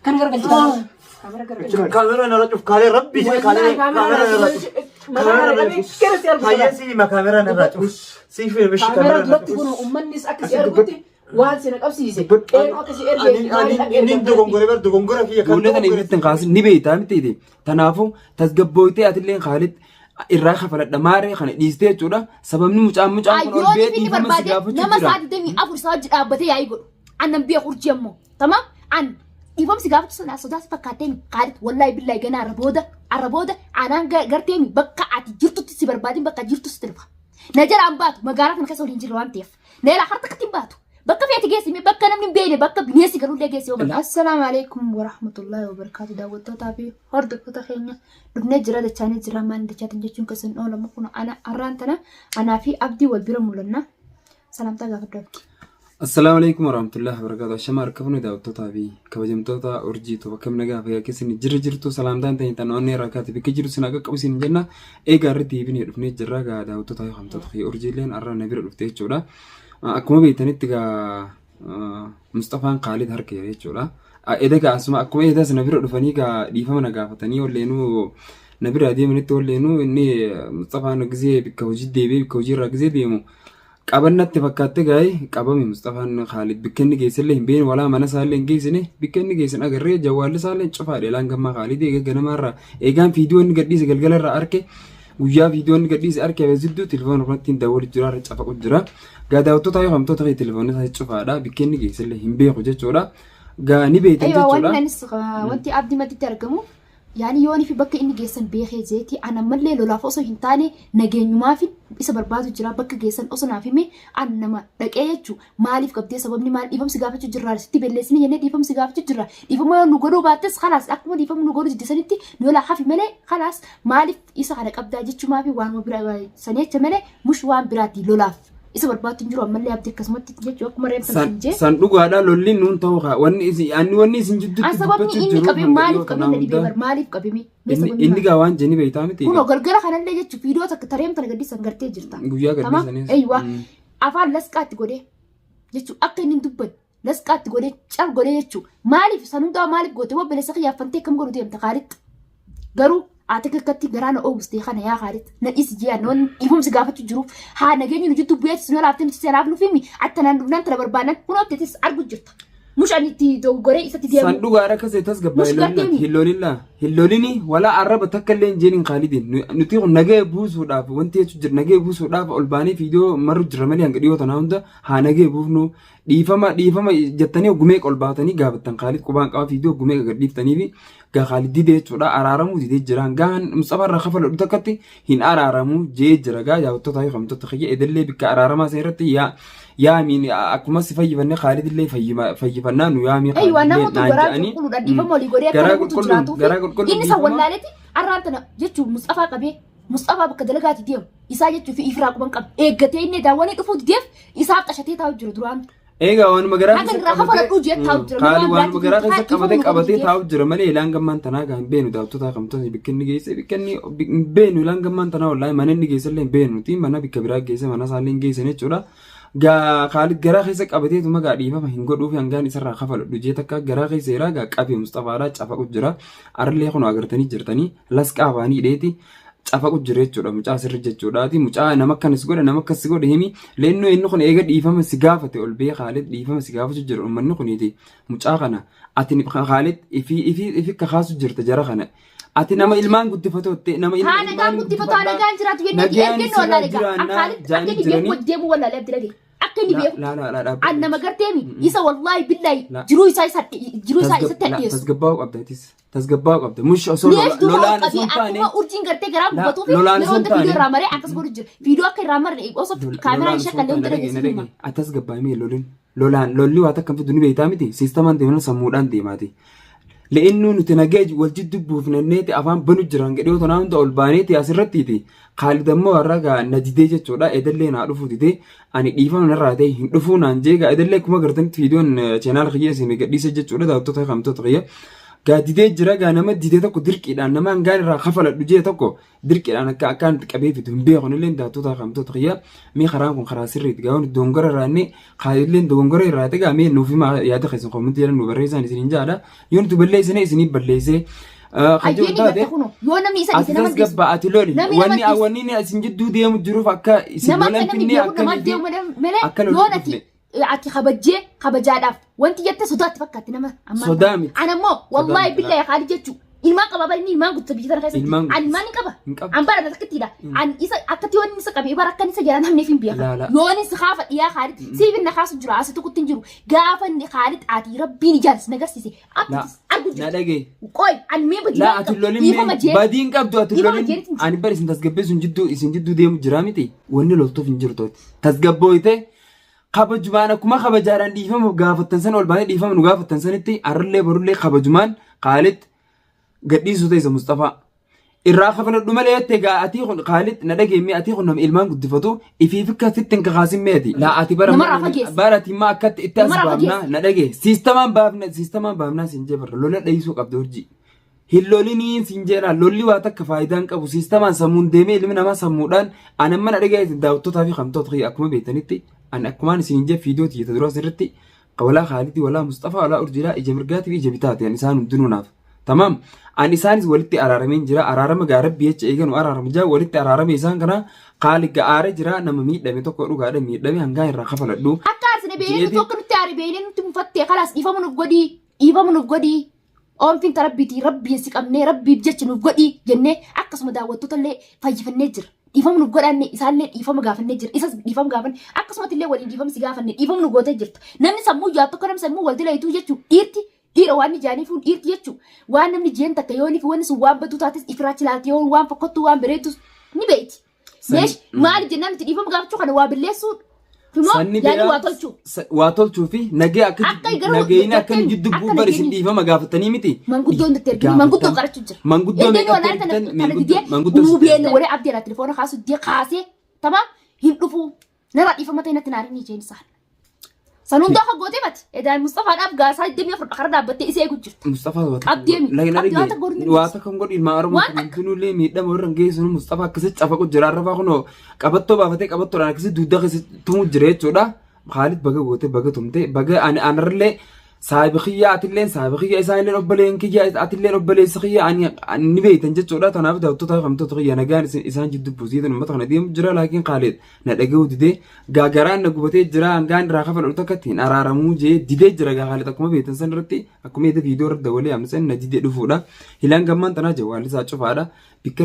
Kan garagalchi kaamera. Kaamera garagalchi. Kaamera narra cuf kaalee rabbi jee kaalee kaamera narra cuf. Kaamera qabee gara si argu. Hayyee si hima kaamera narra cuf. Siif hima Kaamera kaamera narra duratti cuf. kun uummannis akka si argutti waan si na qabsiise. Eenyu akka si ergee fi maaliif akka Inni ergamte. dogongore bar dogongora kiyya kan Ijoollee tana ibitti hin kaasin ni beektaa mitiiti. Tanaafuu tasgabbooytee atillee Khaalid irraa kafaladha maaree kana dhiistee jechuudha. Sababni mucaan mucaan kun ol Ayyoon bee inni dhiifama si barbaade gaafachuu nama jira. sa'a 24 isaa hojii dhaabbatee yaa'ii godhu. Annan beeku urjii ammoo. Tamaam an dhiifamsi gaafachuu sana sodaa si fakkaattee Khaalid wallaahi billaahi ganaa arra booda arra booda anaan gartee bakka ati jirtutti si barbaadin bakka jirtu si tirfa. Na jalaan baatu magaalaa kana keessa waliin jirra waan ta'eef. Na jalaa harka takka hin baatu. Bakka feete geessi mee bakka namni hin beekne bakka bineensi galullee geessi yoo barbaade. Assalaamu alaikum warahmatullahi wabarakatuh daawwattootaa fi hordoftoota keenya dhufnee jira dachaanii jira maal dachaatiin jechuun keessan oolamu kun ana har'aan tana anaa fi abdii wal bira mul'anna salaamtaa gaafadhu abdii. Assalaamu alaikum warahmatullahi wabarakatuh. Ashama harka fuune daawwattootaa fi kabajamtoota urjii tuba kam nagaa fayyaa keessan jirra jirtu salaamtaan ta'e tan onnee rakkaate bakka jiru sin akka qabu sin jenna. Egaa irratti deebinee dhufnee jirra gaa daawwattoota fi kabajamtoota kiyya urjiileen har'a na bira dhufte jechuudha. Akkuma beektanitti gaa Mustafaan Kaalid harka jira jechuudha. Eda gaa asuma akkuma edaas na bira dhufanii gaa dhiifama na gaafatanii olleenuu na bira deemanitti olleenuu inni Mustafaan gizee bakka hojii deebi'ee bakka hojii irraa gizee deemu Qaban natti fakkaatte gaa'e qabame Musxafaan Khaalid bikka inni geessellee hin beekne walaa mana isaallee hin geessine bikka inni geessin agarree jawwaalli isaallee cufaadha elaan gammaa Khaalid eega ganamaarraa eegaan fiidiyoo inni gadhiise galgala irraa arke guyyaa fiidiyoo inni gadhiise arke jidduu telefoon irratti hin dawwalu jira irra cafaqu jira gaa daawwattoota yoo hamtoota kee telefoonni isaa cufaadha bikka inni geessellee hin beeku jechuudha gaa ni beektan Aywa wanni jechuudha. anis wanti abdii maditti argamu Yaani yoonifi bakka inni geessan beekee jeeti an ammallee lolaaf osoo hin taane nageenyumaafi isa barbaadu jira bakka geessan osoo naaf hime an nama dhaqee jechu maaliif qabdee sababni maal dhiifamsi gaafachuu jirra sitti belleessine jennee dhiifamsi gaafachuu jirra dhiifama yoo nu godhuu baattes kalaas akkuma dhiifama nu godhuu didde sanitti nu lolaa hafi malee kalaas maaliif isa kana qabdaa jechumaafi waanuma bira sanii jecha malee mush waan biraati lolaaf isa barbaadtu hin jiru ammallee abdi akkasumatti jechuu akkuma reeffa San hin jee. san dhugaadha lolli nuun ta'uu kaa wanni isin anni wanni isin An jidduutti sababni dubbachuu inni jiru qabe hanga maaliif dhiyoo qabe tanaa na dhibee hunda bar maaliif qabe mee mee inni sababni inni maali? gaa waan jeni beektaa miti Kunoo galgala kanallee jechuun viidiyoo takka tareem tana gaddisan gartee jirta. guyyaa Tamaam gadhiisanis. eeywa afaan lasqaatti godhee jechuun akka inni hin dubbanne lasqaatti godhee cal godhee jechuun maaliif san hundaa maaliif goote obboleessa kiyya affantee akkam godhu deemta kaalitti garuu ati akkatti garaa na oowwistee kana yaa kaalitti na dhiisi jee annoon dhiifamsi gaafachuu jiruuf haa nageenyi nu jidduu bu'eetis nu laaftee nuti seeraaf nuuf himi atta naan dhufnaan tana barbaadan kun oofteetis argu jirta mush ani itti dogoggoree isatti San deemu dhugaadha akkas ta'e tasgabbaa'e mush lolinati garteemi hin lolinlaa hin lolini walaa arraba takka illee hin jeeniin Khaalidiin nuti kun nagaya buusuudhaaf wanti jechu jira nagaya buusuudhaaf ol baanee viidiyoo marru jira malee hanga dhiyoo tanaa hunda haa nagaya buufnu Dhiifama dhiifama jettanii gumee ol baatanii gaafattan Khaalid qubaan qaba fiidiyoo gumee gadhiiftanii fi gaa Khaalid didee jechuudha araaramuu didee jira gaan Mustafa irraa kafaladhu takkatti hin araaramu jee jira gaa daawwattoota fi kamtoota kiyya edallee bikka araaramaa san irratti yaa yaamiin akkuma si fayyifannee Khaalid illee fayyifannaa nu yaamii Aywa Khaalid illee namoota naan garaa jedhanii qulqulluudhaan dhiifama walii godhee akka garaa namoota qulqulluun jiraatuuf garaa qulqulluun inni san dhiifama wallaaleeti arraan tana jechuun Musxafaa qabee Musxafaa bakka dalagaati deemu isaa jechuu fi ifiraa quban qabu eeggatee inni daawwanii dhufuu dideef isaaf xashatee taa'u jiru duraan. Egaa waanuma garaa Haga keessa irraa qabatee kafaladhuu jee taa'u jira. kaali Waan waanuma biraatti garaa hin keessa taa'u qabatee dhiifama nu qabatee godhu taa'u jira malee ilaan gammaan tanaa gaa hin beenu daawwattoota kamtoota bikka inni geesse bikka inni hin beenu ilaan gammaan tanaa wallaahi mana inni geesse illee hin beenu nuti mana bikka biraa geesse mana isaallee hin geessan jechuudha. Gaa Kaalid garaa keessa qabateetuma gaa dhiifama hin godhuufi hangaan isarraa kafaladhu jee takka garaa keessa jira gaa qabee Musxafaadhaa cafaqu jira arlee kun agartanii jirtanii lasqaa afaanii hidheeti cafaqu jira jechuudha mucaa sirri jechuudhaati mucaa nama akkanas godhe nama akkas si godhe himi leennoo inni kun eega dhiifama si gaafate ol bee Kaalid dhiifama si gaafachuu jira ummanni kuniiti mucaa kana ati Kaalid ifi ifi ifi kakaasu jirta jara kana ati nama ilmaan guddifatotte nama ilma Haa nagaan ilmaan guddifatu haa guddifadhaa nagaan jiraatu jennee nagayaan ergennoo sirraa wallaalee gaa. An jiraannaa Kaalid akka jaanii inni beeku jiranii deemuu wallaalee abdi dhagaye. Akka inni la beeku. la la la dhaabbadhu An nama garteemi isa wallaahi billaahi La. jiruu isaa isa jiruu isaa isatti hadheessu. Tasgabbaa'uu qabda atis. Tasgabbaa'uu qabda. Mush osoo Neef duuba ol lolaan osoo qabee hin taane akkuma urjiin gartee garaa La- gubatuu fi lolaan yeroo osoo hin hunda viidiyoo taane irraa maree akkas godhu jira. Viidiyoo akka irraa marre osoo kaameraan lolaan osoo hin shakkallee taane hunda dhagaye dhageessu dhagaye. hima. Ati tasgabbaa'imee lolin. Lolaan lolli waa takka hin fidu ni beektaa miti. Siistamaan deemna sammuudhaan deemaati. Le'innuu nuti nagee wal jidduu buufnanneeti afaan banu jiran gadhee tanaa hunda ol baaneeti asirrattiiti. Khaalid ammoo har'a gaa na didee jechuudha. Edallee naa dhufuu didee ani dhiifama narraa ta'e hin dhufuu naan jee gaa edallee akkuma agartanitti viidiyoon cheenaal kiyya isin gadhiise jechuudha daawwattoota kamtoota kiyya. Gaa didee jira gaa nama didee tokko dirqiidhaan nama hangaan irraa kafaladhu jee tokko dirqiidhaan akka akkaan itti qabee fidu hin beeku illee daattotaa kamtoota kiyya mee karaan kun karaa sirriiti gaa wanti dogongora irraa inni kaalillee dogongora irraa ta'e gaa mee nuuf himaa yaada keessan koomentii jala nu barreessaan isiniin jaadha yoo nuti balleessine isiniif balleessee kan jiru Hayyee ni taate garta kunoo yoo namni isa ati dhiise nama dhiisu. tasgabbaa ati loli Namni nama wanni dhiisu. wanni inni isin jidduu deemu jiruuf akka isin Nama akka lolan namni finnee beeku akka namaa inni deemu malee akka lolli yoon ati dhufne. ati kabajjee kabajaadhaaf wanti jette sodaatti fakkaatti nama ammaa. Sodaa miti. Ana immoo wallaahi miti. billahi haali jechuu ilmaan qaba bari inni ilmaan guutuu biyya tana keessatti. Ilmaan Ani ilmaan hin qaba. Hin qabdu. An bara takkittiidha. An isa akkatti yoon isa qabee bara akkan isa jala namni hin beeka. Laala. Yoon isa kaafa dhiyaa Khaalid siif inni kaasu jira asi tokkotti hin jiru. Gaafa inni Khaalid ati rabbiin ijaan si nagarsiise La akka argu na jirtu. dhagaye. Qoy an mee badii Laa waan ati qabu. lolin Dhiifama mee jee. badiin qabdu ati Dhiifama lolin jeetiin ani bar isin tasgabbeessu hin jidduu isin jidduu deemu jira miti wanni loltuuf hin jirtu tasgabbooyte kabajumaan akkuma kabajaadhaan dhiifama gaafattan san ol baatee dhiifama nu gaafattan sanitti arrallee borullee kabajumaan Khaalid gadhiisuu ta'isa Mustafaa. Irraa kafaladhu malee jette gaa atii kun Khaalid na dhageemmee atii kun nama ilmaan guddifatu ifiif akka sitti hin kakaasin meeti. Laa ati bara Namarraa fageessi. bara ati immoo akkatti itti as Namarraa baafnaa fageessi. na dhagee siistamaan baafna siistamaan baafnaa siin jee barra lola dheessuu qabda urjii. Hin loliniin siin jedha lolli waa takka faayidaa hin qabu siistamaan sammuun deemee ilmi namaa sammuudhaan ani amma na dhagee daawwattootaa fi kamtoota kiyya akkuma beektanitti ani akkumaan isin jee fiidiyoo tiyya dura sirritti walaa Khaalidii walaa Musxafaa walaa Urjiidhaa ija mirgaatii fi ija bitaati ani isaan hundinuu naaf. Tamaam ani isaanis walitti araarameen jira araarama gaa rabbi jecha eeganu araarama jaa walitti araarame isaan kana Khaalid ga'aare jira nama miidhame tokko dhugaadha miidhame hangaa irraa kafaladhu. Akka arsine beeynee Jeetiin- nuti akka nutti aare beeynee nutti mufattee kalaas dhiifama nuuf godhii dhiifama nuuf godhii oomfiin ta rabbiitii rabbiin si qabnee rabbiif jecha nuuf godhii jennee akkasuma daawwattoota illee fayyifannee jira. Dhiifama nuuf godhanne isaallee dhiifama gaafannee jira isas dhiifama gaafanne akkasumatti illee waliin dhiifama si gaafanne dhiifama nu gootee jirta. Namni sammuu jaattu akka namni sammuu wal dilayituu jechuun dhiirti dhiira waan ijaaniif dhiirti jechuun waan namni jeen takka yooniif wanni sun waan baduu taates ifiraachi laate yoo waan fokkottuu waan bareedus ni beeyti. Meesh maali jennaan nuti dhiifama gaafachuu kana waa balleessuu Himoo Sanni yaani biraa waa tolchuu. waa tolchuu fi nagee akka Akka garuu nageenyi akka garteen- jidduu akka bu'u bar isin nageenyi- dhiifama gaafatanii miti. Manguddoon nutti ergini manguddoo qarachuu jira. Manguddoo Eddeen meeqa walaa ergitan? kana kana Manguddoo didee manguddoo nuu sitti beelne ergitan. walee abdii irraa telefoona kaasu didee kaasee tamaam hin dhufuu narraa dhiifama ta'e natti naarinii jeen isaan. San hundaa akka gootee mati edaan Mustafaadhaaf gaasaa 24 karaa dhaabbattee isa eegu jirta. Mustafaa waa takka Qabdee godhu. Lagi na qabdee waan dhige. takka godhu Waa takka hin godhu ilmaan Oromoo Waan kun hundinullee miidhama warra hin geessinu Mustafaa akkasitti cafaqu jira arrabaa kunoo qabattoo baafatee qabattoodhaan akkasitti dugda keessatti tumu jira jechuudha. Khaalid baga goote baga tumte baga ani anarallee saahibi kiyya atilleen saahibi kiyya isaanilleen obboleen kiyya atilleen obboleessi kiyya ani ani ni beektan jechuudha. Tanaaf daawwattoota kamtoota kiyya nagaan isaan jidduu buusiitan uummata kana deemu jira laakiin Khaalid na dhaga'uu didee gaa garaan na gubatee jira hangaan irraa kafaladhu takkatti hin araaramuu jee didee jira gaa Khaalid akkuma beektan san irratti akkuma eeda viidiyoo irratti dabalee amsan na didee dhufuudha. Hilaan gammaan tanaa jawwaalli isaa cufaadha. Bikka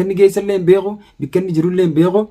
inni geessallee hin beeku bikka inni jirullee hin beeku.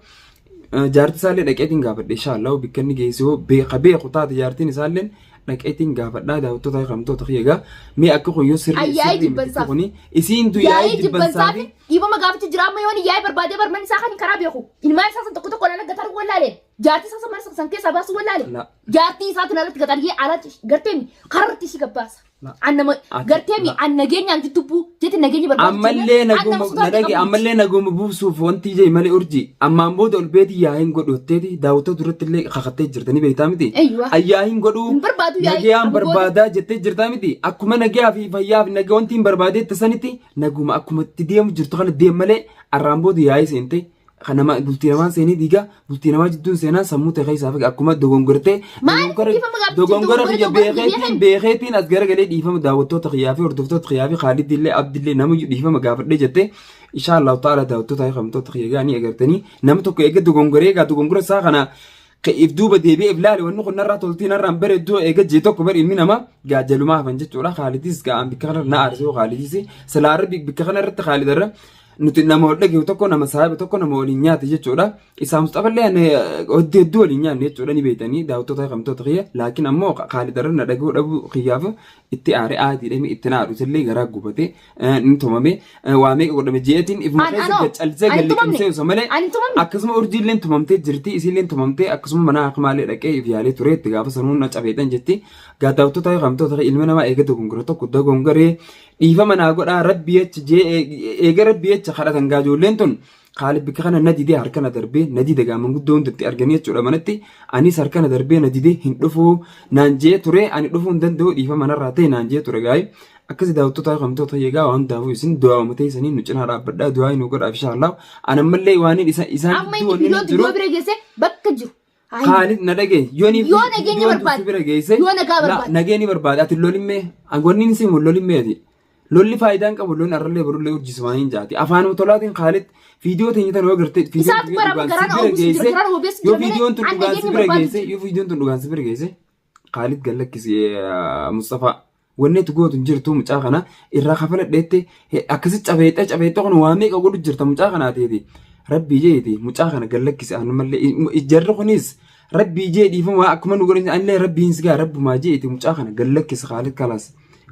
Jaartii isaallee dhaqeetiin gaafadhe inshaallah bikka inni geesse yoo beeka beeku taate jaartiin isaallee dhaqeetiin gaafadhaa daawwattoota kamtoota kiyya egaa mee akka kun yoo sirrii Ayyaa'ii sirrii miti jibbansaaf. kuni isiin tu Yaa'ii yaa'ii jibbansaa jibbansaa fi fi dhiifama gaafachuu jira amma yoon yaa'ii barbaadee barman isaa kan karaa beeku ilmaan isaa san tokko tokko alatti gataruu wallaaleen jaartii isaa san mana san keessaa baasuu wallaale La. jaartii isaatu alatti gatariyee alatti garteemi kararratti ishii gabbaasa. La. An nama Ati- garteemi la. an nageenyaan jiddubbuu jetti nageenya barbaadu ammallee naguma na dhage ammallee naguma buusuuf wanti ijee malee urji ammaan booda ol beeti yaa'iin godhu jetteeti daawwattoota duratti illee kakattee jirtanii beektaa miti Eeywa. ayyaa'iin godhu Hin barbaadu yaa'ii. nagayaan Amma booda- barbaadaa jettee jirtaa miti akkuma nagayaa fi fayyaa fi nagaa wanti hin barbaadeette sanitti naguma akkuma itti deemu jirtu kana deem malee arraan booda yaa'ii seente kan nama bultii namaa seenii diigaa bultii namaa jidduun seenaa sammuu ta'e keessaa fi akkuma dogongortee Maaliif dhiifama gaafachuu dogongora kiyya dogongora beekeetiin beekeetiin as garagalee dhiifama daawwattoota kiyyaa fi hordoftoota kiyyaa fi Khaalid illee Abdillee nama dhiifama gaafadhee jettee insha Allahu ta'ala daawwattoota fi kamtoota kiyya gaanii agartanii nama tokko eega dogongoree egaa dogongora isaa kana if duuba deebi'ee if laale wanni kun narraa toltii narraan bareedduu eega jee tokko bar ilmi namaa gaajalumaa hafan jechuudha Khaalidis gaa'an bikka kanarra na aarsee Khaalidis silaarra bikka kanarratti Khaalid irra nuti nama wal dhageeyu tokko nama saahiba tokko nama waliin nyaate jechuudha. Isaa Musxafallee ani hedduu hedduu waliin nyaanne jechuudha ni beektanii daawwattoota kamtoota kiyya laakiin ammoo Khaalid irra na dhagahuu dhabuu kiyyaaf itti aare aadiidhame itti na aadu illee garaa gubate ni tumame waa meeqa godhame jeetiin ifuma An- keessa anoo, gad callisee ani gad tumamne. liqimsee osoo malee Ani tumamne. akkasuma urjiilleen tumamtee jirti isiilleen tumamtee akkasuma mana akmaalee dhaqee if yaalee ture itti gaafa sanuun na cabeexan jetti gaa daawwattoota kamtoota ilma namaa eega dogongora tokko dogongoree dhiifama naa godhaa rabbi jecha jee eega rabbi jecha kadhatan gaa ijoolleen tun Khaalid bikka kana na didee harka na darbee na dide gaa manguddoo hundatti arganii jechuudha manatti anis harka na darbee na didee hin dhufuu naan jee ture ani dhufuu hin danda'u dhiifama narraa ta'e naan jee ture gaa'e Akkasi daawwattoota kamtoota egaa waan hundaafuu isin du'aa teessanii nu cinaa dhaabbadhaa, du'aa nu godhaaf inshallah. An ammallee waan isaan Amma gidduu inni wanni viidiyoon jiru viidiyoo bira geesse bakka jiru. Haa himu. Kaalid na dhagaye yoo ni Yoo nageenya viidiyoon tun barbaade. si bira geesse Yoo nagaa la barbaade. nageenya barbaade ati lolimmee wanni inni simu lolimmee ati lolli faayidaan qabu lolli arrallee borullee urjisumaan hin jaati afaanuma tolaatiin Kaalid viidiyoo teenya tan yoo garte viidiyoon Isaatu tun bara dhugaan si garaan bira oomishuu jira, geesse garaan oomishuu yoo jira malee viidiyoon tun an dhugaan si nageenya bira barbaadu geesse jira. yoo viidiyoon tun dhugaan si bira geesse Kaalid gallakkisi Mustafaa wanni ati gootu hin jirtu mucaa kana irraa kafaladheette akkasi cafeexee cafeexee kun waa meeqa godhu jirta mucaa kanaateeti rabbii jeeti mucaa kana gallakkisi anumallee jarri kunis rabbii jee dhiifama akkuma nu godhan anillee rabbiin si gaa rabbumaa jeeti mucaa kana gallakkisi Kaalid kalaas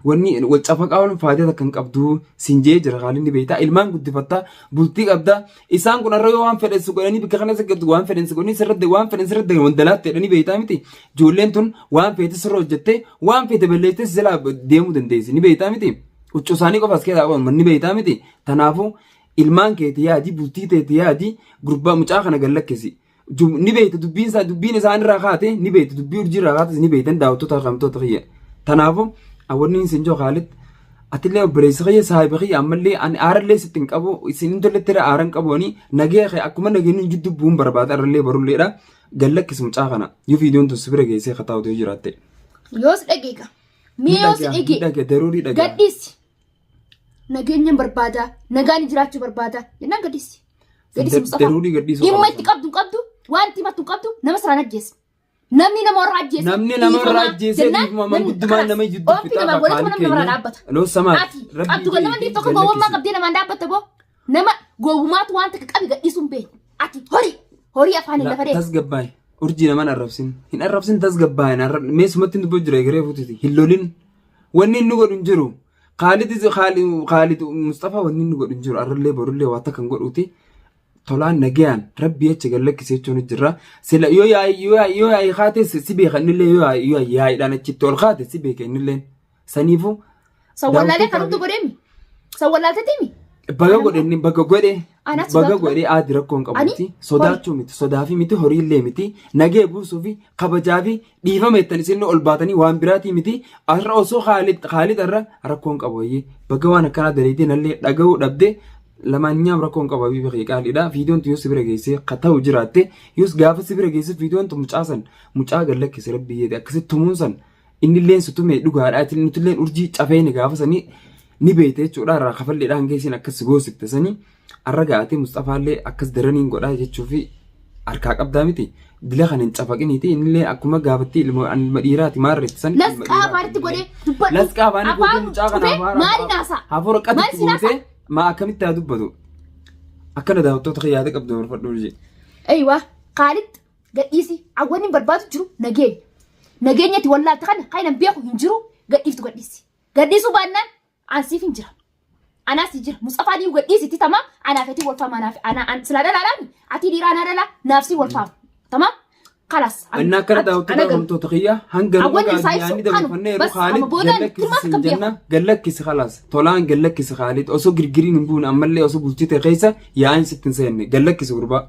wanni wal cafaqaa wal faayidaa takka hin qabdu siin jee jira Kaalid ni beektaa ilmaan guddifattaa bultii qabdaa Isaan kun har'a yoo waan fedhan si godhanii bikka kana si waan fedhan si godhanii sirratti waan fedhan sirratti wandalaatte jedhanii beektaa miti. Ijoolleen tun waan feete sirra hojjette waan feete balleessite si jalaa deemuu dandeessi ni beektaa miti. Huccuu isaanii qofa as keessaa qaban ni beektaa miti. Kanaafuu ilmaan keeti yaadi bultii teeti yaadi gurbaa mucaa kana gad lakkisi. Ni beekta dubbiin isaa dubbiin isaan irraa kaate ni beekta dubbii urjii irraa kaates ni beektan daawwattoota kamtoota kiyya. Kanaafuu awwanni isin joo Kaalid atillee obboleessa kiyya saahiba kiyya ammallee ani aarallee sitti hin qabu isin hin tolletti irra aara hin qabu ani nagee kee akkuma nageenyi hin jidduu bu'uun barbaada arrallee barulleedha gad lakkisi mucaa kana yoo viidiyoon tun si bira geessee kataa otoo jiraatte. Yoos dhageega. Mee yoos dhagee. Dhaga daruurii dhaga. Gadhiisi. Nageenya barbaada. Nagaan jiraachuu barbaada. Jennaan gadhiisi. Gadhiisi Mustafaa. Daruurii gadhiisuu Dhimma qaba. itti qabdu hin qabdu. Waan itti himattu hin qabdu. Nama siraan ajjeesa. Namni nama warra ajjeese. Namni nama irraa dhiifamaa ajjeesee jennaan dhiifama namni manguddumaan kalaas. nama jidduu Oomfi fixaa namaa godhatu bakka namni namarraa keenya. dhaabbata. Loo samaa Ati rabbii qabdu kan nama jeetii tokko gowwummaa gallakkisi. qabdee namaan dhaabbata boo. Nama gowwumaatu waan takka qabi gadhiisuu hin beekne. Ati horii horii afaaniin lafa deema. Tasgabbaa'e. Urjii naman arrabsin. Hin arrabsin tasgabbaa'e. Meesumatti hin dubbatu jira egeree fuutiti. Hin lolin. Wanni inni godhu hin jiru. Khaalid Khaalid Mustafaa wanni inni godhu hin jiru. Arrallee borullee waa takka hin godhuuti. Tolaan nagayaan rabbii achi gad lakkise jechuun jira. Sila yoo yaa'ii yoo yaa'ii yoo yaa'ii kaate si beeka innillee yoo yaa'ii yoo yaa'iidhaan achitti ol kaate si beeka innillee. Saniifuu San wallaalee kanumtu godheemi. San wallaalteetimi. Baga godhe inni baga godhe Anaas baga sodaachuu godhe aadi rakkoo hin qabu Ani miti sodaachuu miti sodaafii miti horiillee miti nagee buusuu fi kabajaa fi dhiifama jettan isin ol baatanii waan biraatii miti har'a osoo Khaalid Khaalid har'a rakkoo hin qabu wayyee baga waan akkanaa daleedee nallee dhaga'uu dhabde lamaan nyaam rakkoo hin qabu habiibi kee qaaliidha viidiyoon tun yoo si bira geessee ka ta'u jiraatte yoos gaafa si bira geesse viidiyoon tun mucaa san mucaa gad lakkise rabbii jedhe akkasitti tumuun san Innilleen si tume dhugaadha. Ati nutilleen urjii cafeeni gaafa sanii ni beekte jechuudha. Irraa kafalleedhaan geessiin akkas si goosifte sanii arra gaatee Musxafaallee akkas daraniin godhaa jechuu fi harkaa qabdaa miti. Dila kana hin cafaqiniiti. Innillee akkuma gaafatti ilma ilma dhiiraati maarreetti san. ilma Lasqaa dhiiraati afaanitti innillee. godhee dubbadhu. Lasqaa afaanii gootee Afaan mucaa kana cufee hafuura maaliin haasa'a? hafuura Maal qatitti siin haasa'a? gootee maa akkamitti haa dubbatu? Akkana daawwattoota kiyyaata qabdu horfadhu urjii. Eeywa Kaalid Gadhiisi awwanni hin barbaadu jiru nageenya. Nageenya itti wallaalte kana kan hin beeku hin jiru gadhiiftu gadhiisi. Gadhiisuu baannaan an siif hin jira. Anaas si jira. Musxafaan iyyuu gadhiisitti tamaam anaaf ati wal faama anaaf ana an silaa dhalaadhaan ati dhiiraa anaa dhalaa naaf si wal faama. Tamaam kalas. Inni akkana daawwattoota hordoftoota kiyya hanga nu Awwanni isaa ibsu yaadni kanu dabarfannee yeroo bas Khaalid amma boodaan gallakkisi tilmaaf sin kan beeku. jenna gallakkisi khalaas tolaan gallakkisi Khaalid osoo girgiriin hin buune ammallee osoo bulchite keessa yaa'in sitti hin seenne gallakkisi gurbaa.